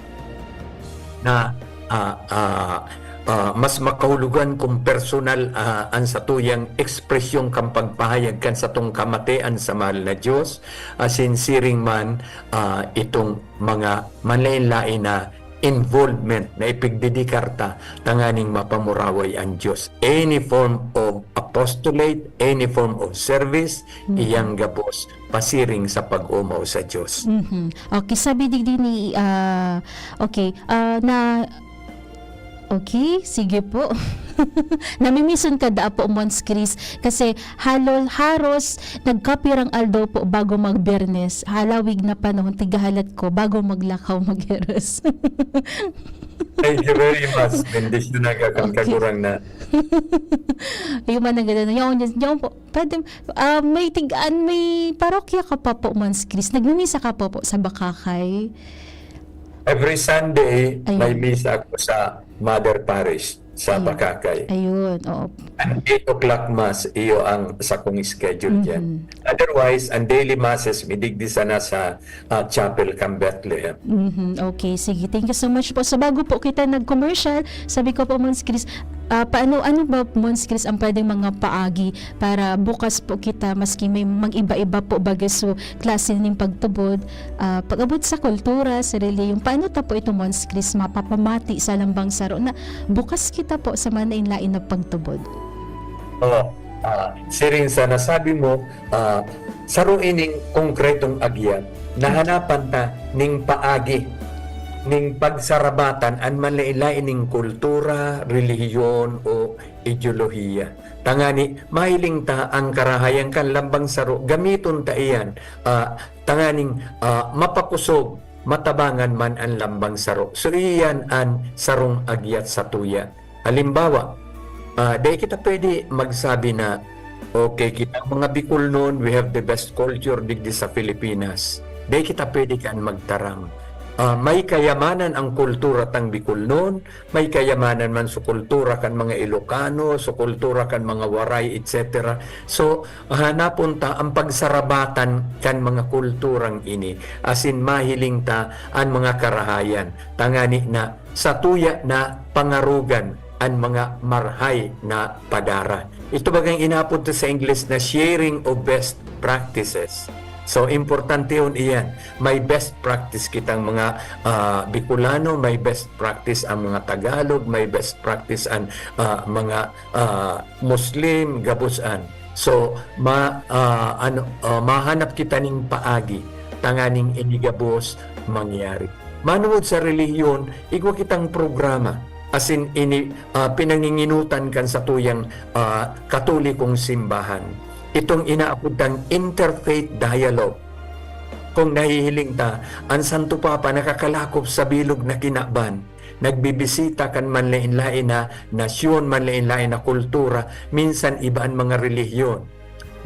na, ah, ah, ah, mas makahulugan kung personal, ah, an satuyang ekspresyon kan pagpahayag kan satong kamatean sa mahal na Diyos, asin siring man, ah, itong mga manlaen-laen na involvement na ipigdidikar ta tanganing mapamuraway an Diyos. Any form of apostolate, any form of service, Mhm. iyang gabos pasiring sa pag-omaw sa Diyos. Mhm. Okay, sabi digdi ni, ah, okay, ah, na, okay, sige po. Namimisan ka daa po, Mons Chris, kasi halo-, haros nagkapirang aldaw po bago mag-Biyernes. Halawig na panahon, tigahalat ko, bago maglakaw, mag-Heros. Thank you very much. Bendisyon na ka kan Okay. Kagurangnan. Yung mga ganun. Yung, yung po, pwede, ah, may tigaan, may parokya ka pa po, Mons Chris. Nagmimisa ka pa po sa Bacacay? Every Sunday, Ayun. may misa ako sa Mother Parish, sa Ayun. Bacacay. Ayun, oo. An eight o'clock mass, iyo ang sakong schedule diyan. Mhm. Otherwise, ang daily masses, midigdi sana sa, ah, chapel kan Bethlehem. Mhm, okay, sige. Thank you so much po. So, bago po kita nag-commercial, sabi ko po, Mons Chris, ah, paano, ano ba, Mons Chris, ang pwedeng mga paagi para bukas po kita, maski may mag-iba-iba po baga so klase nin pagtubod, ah, pag-abot sa kultura, sa relihiyon, paano ta po ito, Mons Chris, mapapamati sa lambang saro na bukas kita po sa manlaen-laen na pagtubod? Oo. Ah, siring sa nasabi mo, ah, saro ining konkretong agyat, nahanapan ta ning paagi, ning pagsarabatan an manlaen-laen ning kultura, relihiyon, o ideolohiya. Tangani, mahiling ta ang karahayan kan lambang saro, gamiton ta iyan, ah, tanganing, ah, mapakosog, matabangan man an lambang saro. So, iyan an sarong agyat satuya. Halimbawa, ah, dai kita pwede magsabi na, "Okay, kita mga Bicolnon, we have the best culture digdi sa Pilipinas." Dai kita pwede kan magtaram. Ah, may kayamanan ang kultura tang Bicolnon, may kayamanan man sa kultura kan mga Ilocano, sa kultura kan mga Waray, et cetera. So, hanapon ta ang pagsarabatan kan mga kulturang ini, asin mahiling ta an mga karahayan, tangani na satuya na pangarogan an mga marahay na padara. Ito bagang inapod ta sa Ingles na sharing of best practices. So, importantehon iyan. May best practice kitang mga, ah, Bicolano, may best practice ang mga Tagalog, may best practice ang, ah, mga, ah, Muslim, gabos an. So, ma-, ah, ano, ah, mahanap kita ning paagi tanganing ini gabos mangyari. Manongod sa relihiyon, igwa kitang programa, asin ini, ah, pinanginginutan kan satuyang, ah, Katolikong simbahan. Itong inaapod tang interfaith dialogue. Kung nahihiling ta, an Santo Papa nakakalakop sa bilog na kinaban, nagbibisita kan manlaen-laen na nasyon, manlaen-laen na kultura, minsan iba an mga relihiyon.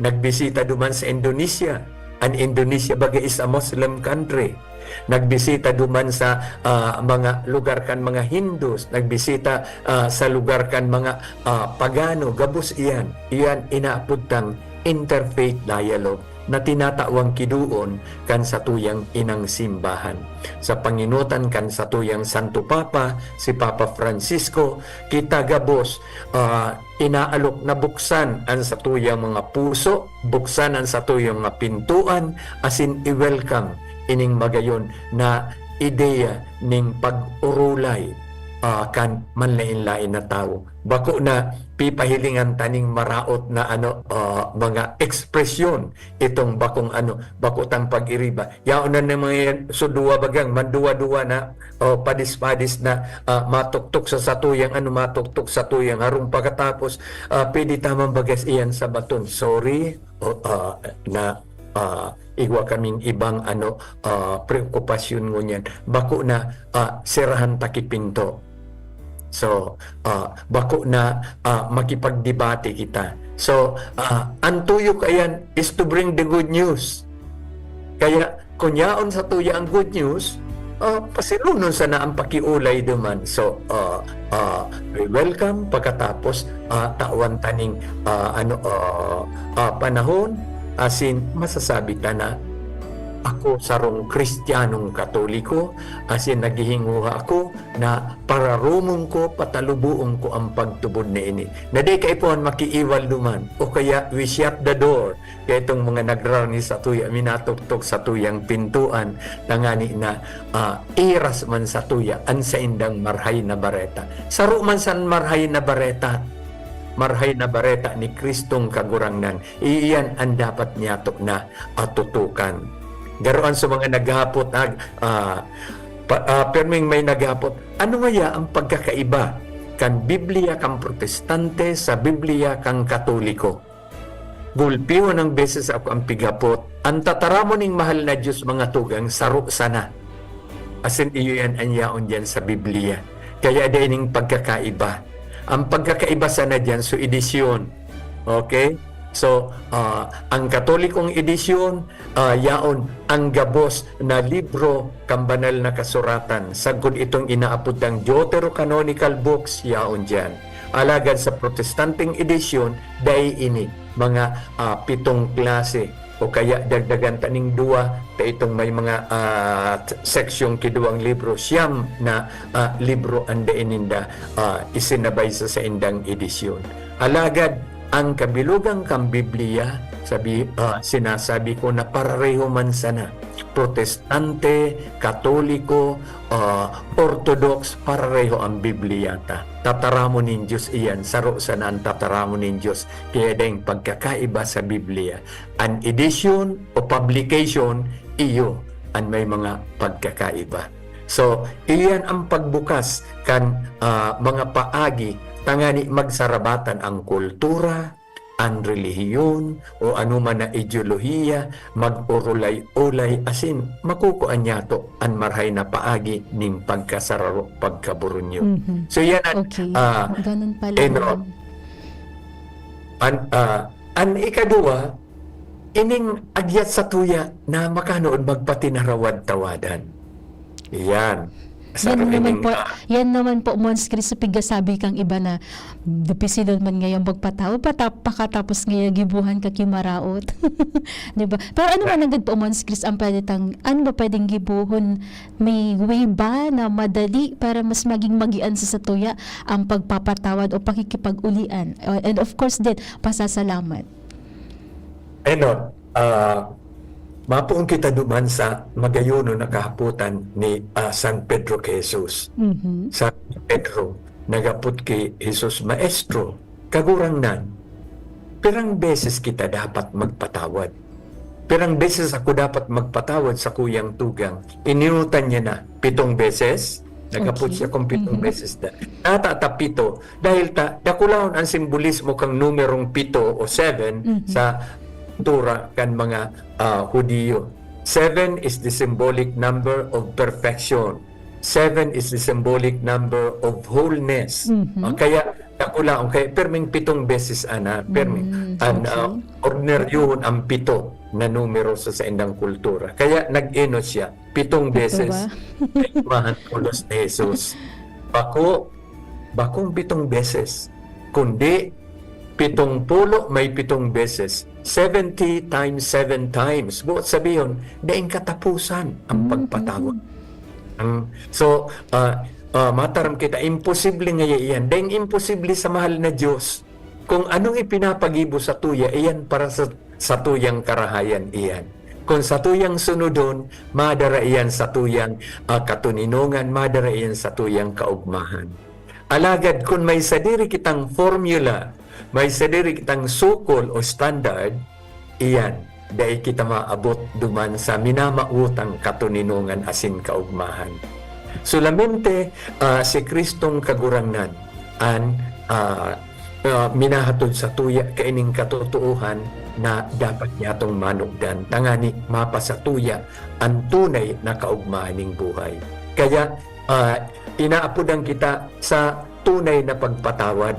Nagbisita duman sa Indonesia. An Indonesia baga is a Muslim country. Nagbisita duman sa, ah, mga lugar kan mga Hindus, nagbisita, ah, sa lugar kan mga, ah, pagano, gabos iyan. Iyan inaapod tang interfaith dialogue na tinatawan ki duon kan satuyang inang simbahan. Sa panginutan kan satuyang Santo Papa, si Papa Francisco, kita gabos, ah, inaalok na buksan an satuyang mga puso, buksan an satuyang mga pintuan, asin i-welcome ining magayon na ideya ning pag-orolay ah, kan manlaen-laen na tawo. Bako na pipahilingan taning maraot na ano, ah, mga ekspresyon itong bakong ano, bako tang pag-iriba. Yaon na ng mga yan, so duwa bagang, manduwa-duwa na, o padis-padis na, ah, matuktok sa satuyang ano, matuktok sa tuyang harong pagkatapos, ah, pwede tamang bagas iyan sa baton. Sorry, o, ah, na, ah, igwa kaming ibang ano, ah, preokupasyon ngunyan. Bako na, ah, serahan ta ki pinto. So, ah, bako na, ah, makipagdebate kita. So, ah, ang tuyo kaiyan is to bring the good news. Kaya, kun yaon sa tuya ang good news, ah, pasilunon sana ang pakiulay duman. So, ah, ah, we welcome, pagkatapos, ah, tawan taning, ah, ano, ah, ah, panahon, asin masasabi ta na, "Ako sarong Kristiyanong Katoliko, asin naghihinguha ako na pararomon ko, pataluboon ko ang pagtubod na ini." Na di kaipuhan makiiwal duman, o kaya we shut the door, kaya itong mga nagrarani sa tuya, minatuktok sa tuyang pintuan, tangani na, ah, iras man sa tuya, ang saindang marhay na bareta. Saro man san marhay na bareta, marhay na bareta ni Kristong Kagurangnan, iyan ang dapat niyato na atutukan. Garoan sa mga naghapot, ag-, ah, pa, ah, perming may naghapot, "Ano ngaya ang pagkakaiba kan Biblia kan Protestante sa Biblia kan Katoliko?" Gulpihon ang beses ako ang pighapot, "Ang tataramon ning mahal na Diyos, mga tugang, saro sana." Asin iyo yan an yaon diyan sa Biblia. Kaya dai ning pagkakaiba. Ang pagkakaiba sana diyan, so edisyon. Okay? So, ah, ang Katolikong edisyon, ah, yaon ang gabos na libro kan Banal na Kasuratan. Sagkod itong inaapod tang deuterocanonical books, yaon diyan. Alagad sa Protestanteng edisyon, dai ini. Mga, ah, pitong klase o kaya dagdagan ta ning duwa, ta itong may mga, ah, t-, seksyong kiduwang libro, siyam na, ah, libro an dai ninda, ah, isinabay sa saindang edisyon. Alagad, ang kabilugan kan Biblia, sabi, ah, sinasabi ko na parareho man sana. Protestante, Katoliko, ah, Orthodox, parareho ang Biblia ta. Tataramon nin Dios iyan, saro sana an tataramon nin Dios. Kaya daing pagkakaiba sa Biblia. An edisyon o publication, iyo an may mga pagkakaiba. So, iyan ang pagbukas kan, ah, mga paagi tangani magsarabatan ang kultura, an relihiyon, o anoman na ideolohiya, mag-orolay-olay asin makukuan niyato an marhay na paagi nin pagkasararo, pagkaborunyo. Mhm. So, yan an, Okay. ah, Ganun pala eh, no, yun. an, ah, an ikaduwa, ining agyat sa tuya na makanood magpatinarawad-tawadan. Yan. Sa Yan naman ining, po, ah, yan naman po, Mons Chris, sa pigasabi kang iba na, "Dipisil man ngayon magpatawad, pata-, pakatapos ngayon gibuhan ka ki maraot." Di ba? Pero ano man nanggad po, Mons Chris, ang pwede tang-, ano ba pwedeng gibuhon? May way ba na madali para mas maging magian sa satuya ang pagpapatawad o pakikipag-ulian? Uh, and of course din, pasasalamat. Enot, ah, mapoon kita duman sa magayonon na kahapotan ni, ah, San Pedro ki Jesus. Mhm. San Pedro, naghapot ki Jesus, "Maestro, Kagurangnan, pirang beses kita dapat magpatawad? Pirang beses ako dapat magpatawad sa kuyang tugang?" Ininutan niya na, "Pitong beses?" Naghapot Okay. siya kung pitong Mhm. beses na. Nata ta pito, dahil ta, dakulahon ang simbolismo kang numerong pito o seven Mhm. sa kultura kan mga, ah, Hudiyo. Seven is the symbolic number of perfection. Seven is the symbolic number of wholeness. Mhm. Ah, kaya dakulahon, kaya perming pitong beses ana, perming, Mm, an, ah, okay. ordinaryohon ang pito na numero sa saindang kultura. Kaya nag-eno siya, pitong Pito beses ba? Kaimahan pulos ni Jesus. Bako, bakong pitong beses, kundi pitong pulo may pitong beses, seventy times seven times. Buot sabihon, daing katapusan ang Mm, pagpatawad. mm. Ang, so, ah, ah, mataram kita, imposible ngaya iyan. Daing imposible sa mahal na Diyos. Kung anong ipinapagibo sa tuya, iyan para sa, sa tuyang karahayan iyan. Kun satuyang sunodon, madara iyan satuyang, ah, katoninongan, madara iyan satuyang kaogmahan. Alagad kun may sadiri kitang formula, may sadiri kitang sukol o standard, iyan, dai kita maabot duman sa minamawotang katoninongan asin kaogmahan. Solamente, ah, si Kristong Kagurangnan an, ah, ah, minahatod satuya kaining katotoohan na dapat niyatong manukdan, tangani mapasatuya an tunay na kaogmahan ning buhay. Kaya, ah, inaapodan kita sa tunay na pagpatawad,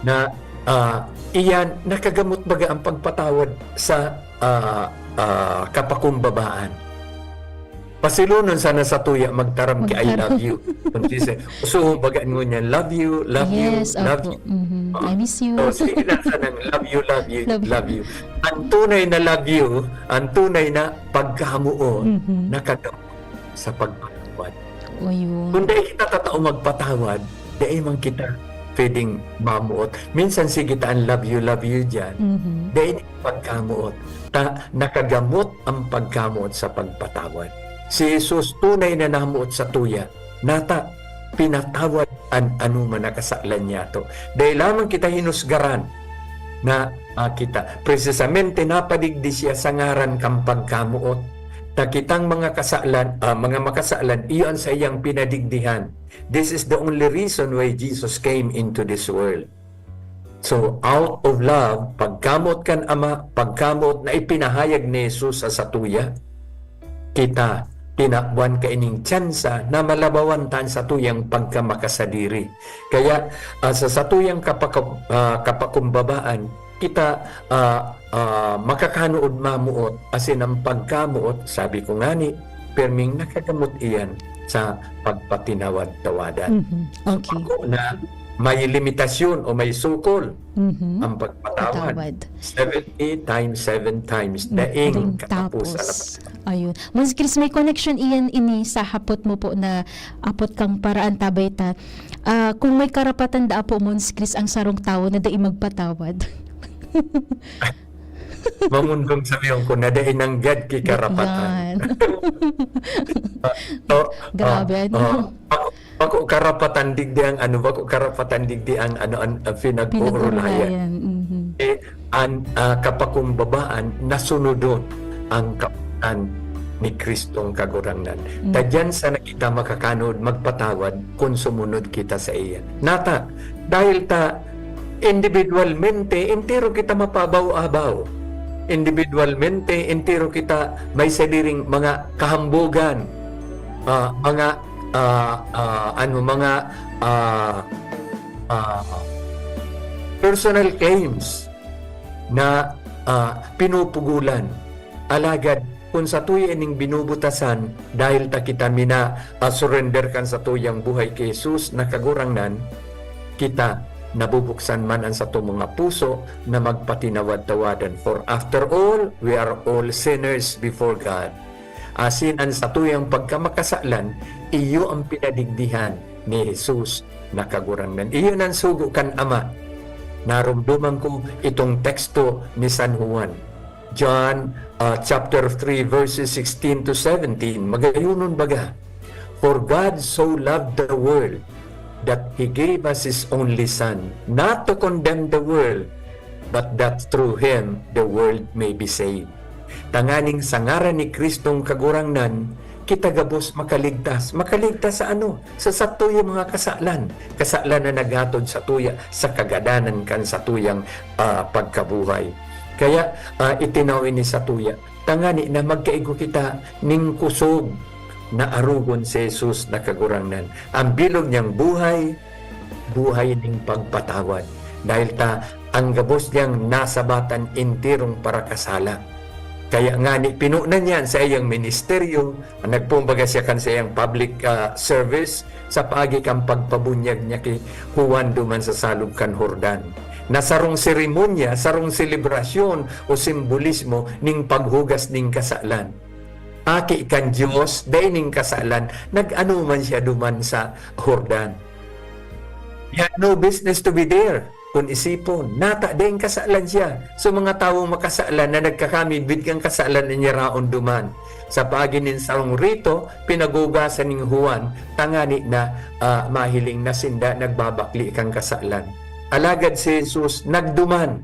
na, ah, iyan, nakagamot baga ang pagpatawad sa, ah, ah, kapakumbabaan. Pasilonon sana satuya magtaram ki "I Magtaram. love you." Kun si, so, baga ngunyan, "Love you, love you, Yes, love opo. you." Mhm. Ah. "I miss you." So, sige lang sana, "Love you, love you, Love you. love you." Ang tunay na love you, ang tunay na pagkamuot, Mhm. nakagamot sa pagpatawad. O, yun. Kung dai kita tatao magpatawad, dai man kita pwedeng mamuot. Minsan, sige ta an "Love you, love you" diyan. Mhm. Dai ni pagkamuot. Ta, nakagamot ang pagkamuot sa pagpatawad. Si Jesus tunay na namuot satuya. Nata, pinatawad an anoman na kasalan niyato. Dai lamang kita hinusgaran na, ah, kita. Presisamente, napadigdi siya sa ngaran kan pagkamoot. Ta kitang mga kasalan, ah, mga makasalan, iyo an saiyang pinadigdihan. This is the only reason why Jesus came into this world. So, out of love, pagkamoot kan Ama, pagkamoot na ipinahayag ni Jesus sa satuya, kita tinawan kaining tsansa na malabawan ta an satuyang pagkamakasadiri. Kaya, ah, sa satuyang kapaka-, ah, kapakumbabaan, kita, ah, ah, makakanood mamuot, asin ang pagkamoot, sabi ko ngani, perming nakagamot iyan sa pagpatinawad-tawadan. Mhm. So, Okay. bako na may limitasyon o may sukol Mhm. ang pagpatawad. Patawad. Seventy times seven times, Mm, daing daing katapusan na tapos. Ayun. Mons Chris, may connection iyan ini sa hapot mo po na apot kang paraan, tabay ta. Ah, kung may karapatan daa po, Mons Chris, ang sarong tawo na dai magpatawad? Mamundong sabihin ko na dai nanggad ki karapatan. Yan. Ah, oh, Grabe, ah, ano? ah, bako, bako karapatan digdi ang ano, bako karapatan digdi ang ano, an, ang pinag-uurulayan. Pinag-uurulayan, mhm. Eh, an, ah, kapakumbabaan, nasunodon ang kaputan ni Kristong Kagurangnan. Mm. Ta diyan sana kita makakanood magpatawad kun sumunod kita sa iya. Nata, dahil ta individualmente, entero kita mapabaw-abaw. Individualmente, entero kita may sadiring mga kahambogan, ah, mga, ah, ah, ano, mga, ah, ah, personal claims na, ah, pinupugulan. Alagad, kun satuya ining binubutasan, dahil ta kita mina, ah, surrender kan satuyang buhay ki Jesus na Kagurangnan, kita nabubuksan man an satong mga puso na magpatinawad-tawadan. For after all, we are all sinners before God. Asin an satuyang pagkamakasalan, iyo an pinadigdihan ni Jesus na Kagurangnan. Iyo an sugo kan Ama. Naromdoman ko itong teksto ni San Juan. John, ah, chapter three, verses sixteen to seventeen, magayonon baga, "For God so loved the world that He gave us His only Son, not to condemn the world, but that through Him the world may be saved." Tanganing sa ngaran ni Kristong Kagurangnan, kita gabos makaligtas. Makaligtas sa ano? Sa satuyang mga kasalan. Kasalan na naghatod satuya sa kagadanan kan satuyang, ah, pagkabuhay. Kaya, ah, itinaw ini satuya, tangani na magkaigo kita ning kusog na arogon si Jesus na Kagurangnan. Ang bilog niyang buhay, buhay ning pagpatawad. Dahil ta, ang gabos niyang nasabatan enterong parakasala. Kaya ngani, pinunan niya an saiyang ministeryo, nagpumbaga siya kan saiyang public, ah, service, sa paagi kan pagpabunyag niya ki Juan duman sa salog kan Jordan, na sarong seremonya, sarong selebrasyon o simbolismo ning paghugas ning kasalan. Aki kan Dios, dai nin kasalan, nag-ano man siya duman sa Jordan. He had no business to be there. kun isipon, nata daing kasalan siya. So, mga tawong makasalan na nagkakamidbid kan kasalan na niya raon duman. Sa paagi nin sarong rito, pinagugasan ning Juan, tangani na, ah, mahiling na sinda nagbabakli kan kasalan. Alagad si Jesus nagduman.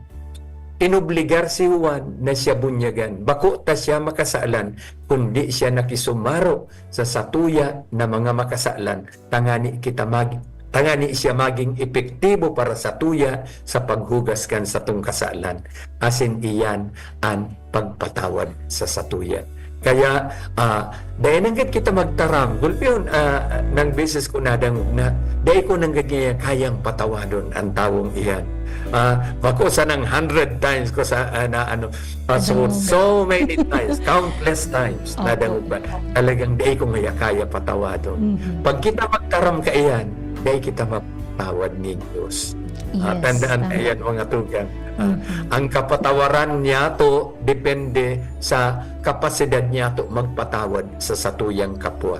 Inobligar si Juan na siya bunyagan. Bako ta siya makasalan, kundi siya nakisumaro sa satuya na mga makasalan, tangani kita mag-, tangani siya maging epektibo para satuya sa paghugas kan satong kasalan. Asin iyan an pagpatawad sa satuya. Kaya, ah, dai nanggad kita magtaram. Gulpiyon, ah, nang beses ko nadangog na, dai ko nanggad niya kayang patawadon an tawong iyan. Ah, bako sanang hundred times ko sa, ah, na ano, ah, so, Nadangog. so many times, countless times, Opo. nadangog ba? Talagang dai ko ngaya kaya patawadon. Mhm. Pag kita magtaram kaiyan, dai kita mapatawad nin Diyos. Ah, Yes, tandaan tama. kaiyan, mga tugang. Ah, Mhm. ang kapatawaran niyato depende sa kapasidad niyato magpatawad sa satuyang kapwa.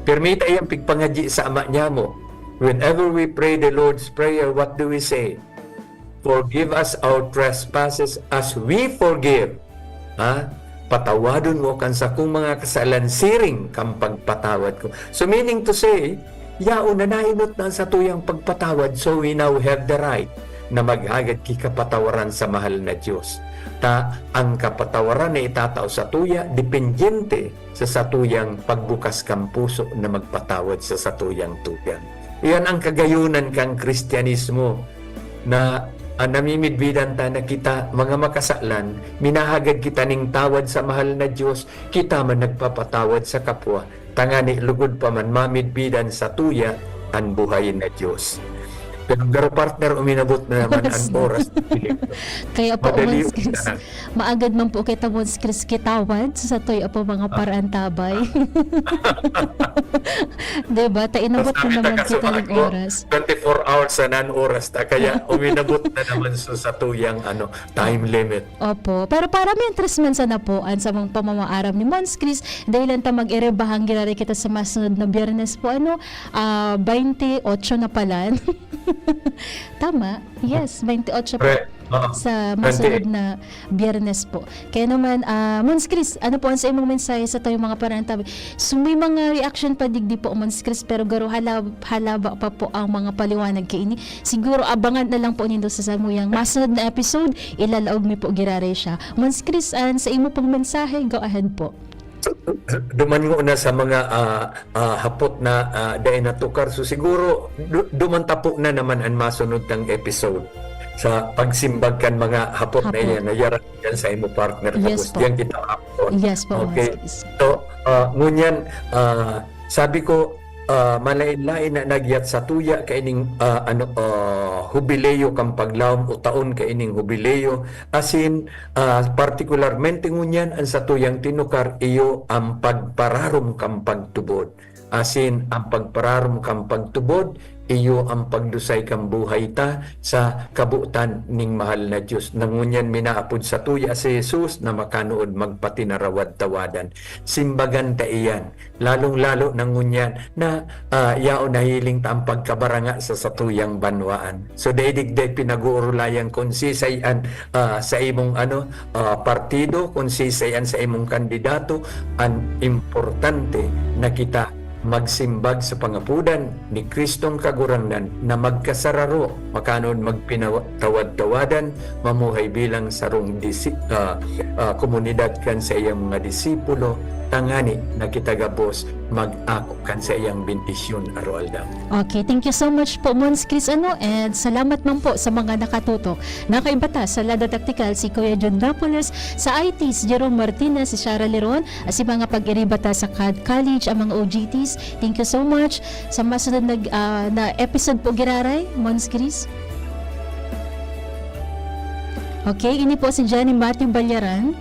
Pirmi ta iyang pigpangadyi sa Ama niyamo. Whenever we pray the Lord's Prayer, what do we say? "Forgive us our trespasses as we forgive." Ha? "Patawadon mo kan sakong mga kasalan siring kan pagpatawad ko." So, meaning to say, yaon na naenot na ang satuyang pagpatawad, so we now have the right na maghagad ki kapatawaran sa mahal na Diyos. Ta, ang kapatawaran na itatao satuya, dependiente sa satuyang pagbukas kan puso na magpatawad sa satuyang tugang. Iyan ang kagayonan kan Kristiyanismo, na, ah, namimidbidan ta na kita, mga makasalan, minahagad kita ning tawad sa mahal na Diyos, kita man nagpapatawad sa kapwa, tangani lugod pa man mamidbidan satuya an buhay na Diyos. Pero, pero partner, uminabot na naman an Oras na. oras. Kaya po, Madali Mons Chris, na. maagad man po kita, Mons Chris, kitawad sa satuya po mga Ah. paraantabay. Diba? Ta inabot Basta na naman kita kita sa ning ano, oras. twenty-four hours na an oras ta, kaya uminabot na naman sa satuyang, ano, time limit. Opo. Pero para mientras man sana po, an samong pamamaaram ni Mons Chris, dai lang ta mag-irebahang giraray kita sa masunod na Biyernes po, ano, ah, baynte otso na palan. Tama? Yes, baynte otso po. Correct. Oo. Sa masunod Twenty-eight. na Biyernes po. Kaya naman, ah, Mons Chris, ano po ang sa imong mensahe sa tayong mga paraantabay? So, may mga reaction pa digdi po, Mons Chris, pero garo hala-, halaba pa po ang mga paliwanag kaini. Siguro abangan na lang po nindo sa samuyang masunod na episode, ilalaog mi po giraray siya. Mons Chris, an sa imo pong mensahe, go ahead po. Duman ngona sa mga, ah, ah, hapot na, ah, dai natukar. So, siguro, du-, duman ta po na naman an masunod tang episode sa pagsimbag kan mga hapot na Hapot. iyan na yaran kan sa imo partner. Yes Tapos po. diyan kita hapon. Yes po, Okay. Mons Chris. So, ah, ngunyan, ah, sabi ko, ah, malain-lain na nagyat satuya kaining, ah, ano, ah, hubileo kan paglaom o taon kaining hubileo. Asin, ah, partikularmente ngunyan, an satuyang tinukar iyo an pagpararom kan pagtubod. Asin an pagpararom kan pagtubod, iyo an pagdusay kan buhay ta sa kabotan ning mahal na Dios, na ngunyan minaapod satuya si Jesus na makanood magpatinarawad-tawadan. Simbagan ta iyan, lalong-lalo na ngunyan na, ah, yaon nahiling ta an pagkabaranga sa satuyang banwaan. So, dai digdi pinag-uurulayan kun sisay an, ah, sa imong, ano, ah, partido, kun sisay an sa imong kandidato. An importante na kita magsimbag sa pangapodan ni Kristong Kagurangnan na magkasararo, makanon magpinawa-, tawad-tawadan, mamuhay bilang sarong disi-, ah, ah, komunidad kan sa iyang mga disipulo, tangani na kita gabos mag-ako kan sa iyang bendisyon aroaldaw. Okay, thank you so much po, Mons Chris, ano, and salamat man po sa mga nakatutok. Nakaiba ta sa Lada Taktikal, si Kuya John Napoles, sa I T, si Jerome Martinez, si Shara Leron, at si mga pag-iriba ta sa Cad College, ang mga O G Ts. Thank you so much. Sa masunod na, ah, na episode po, giraray, Mons Chris. Okay, ini po si Johnny Matthew Balyaran.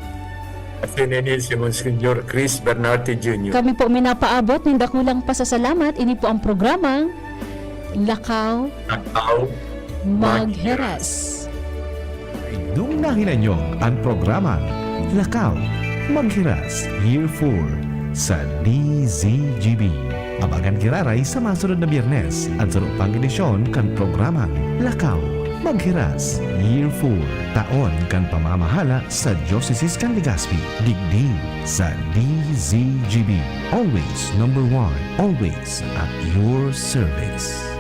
Asin ini si Monsignor Chris Bernarte Junior. Kami po minapaabot nin dakulang pasasalamat. Ini po ang programang Lakaw Lakaw Magheras. Idong nahinanyog an programang Lakaw Magheras, Year four sa D Z G B. Abangan giraray sa masunod na Biyernes an sarong pang edisyon kan programang Lakaw Maghiras, Year four, taon kan pamamahala sa Diocese kan Legazpi, digdi sa D Z G B. Always number one, always at your service.